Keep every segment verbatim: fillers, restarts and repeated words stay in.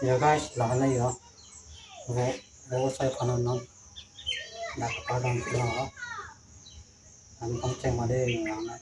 Ya guys, la-an lo yo. Ve, ve sai phanon non. Dak pardon lo. An pangcheng made lang na.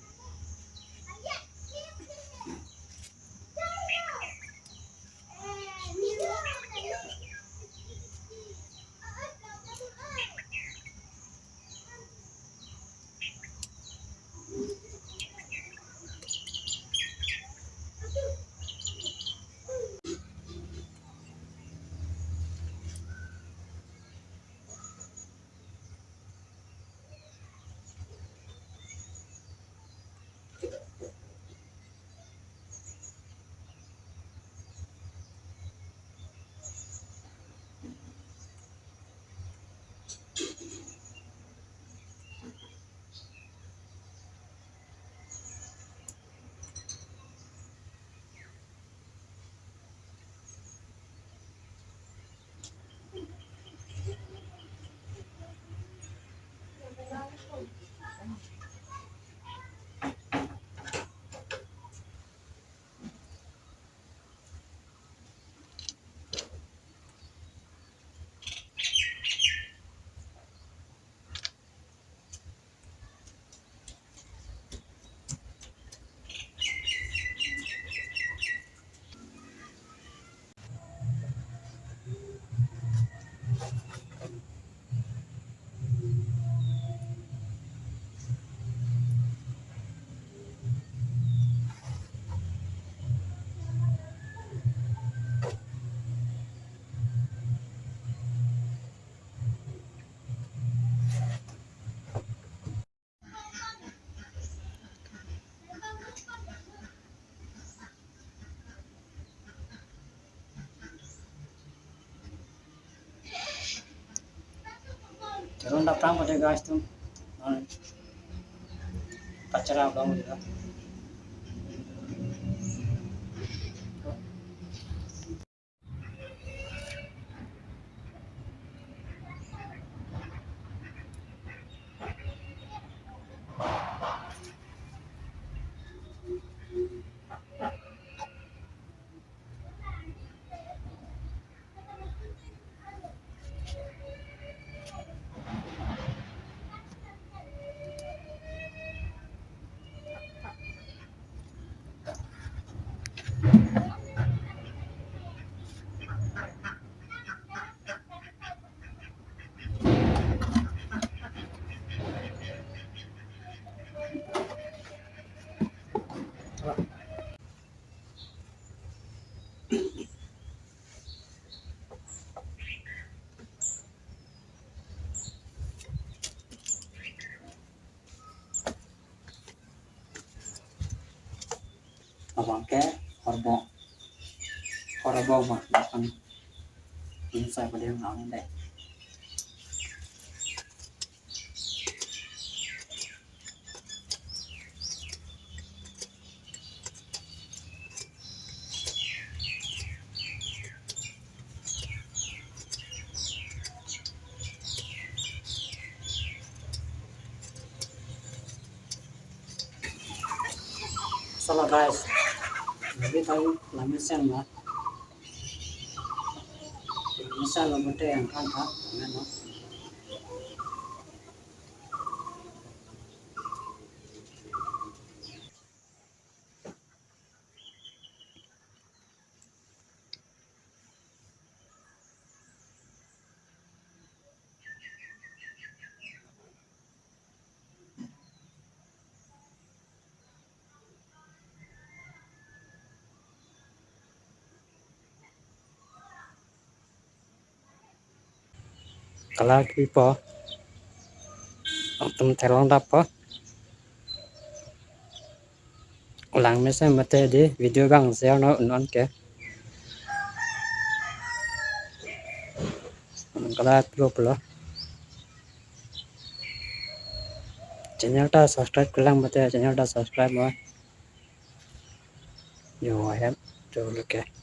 Turun dapprang pada guys tu. Pacara abang juga. Abang ke horbong. Horbong mah datang. Insai pada yang lain deh. Sala guys, lebih tahu lama siang lah. Lama siang lah, betul yang kan, kan, kan, no? Kalar kipo, atum thelong dappo. Lang mesen mate di video bang share non non ke. Kalar pulo pulo. Channel ta subscribe kelang mate channel ta subscribe mo. Yo, ahem. Tuh, oke.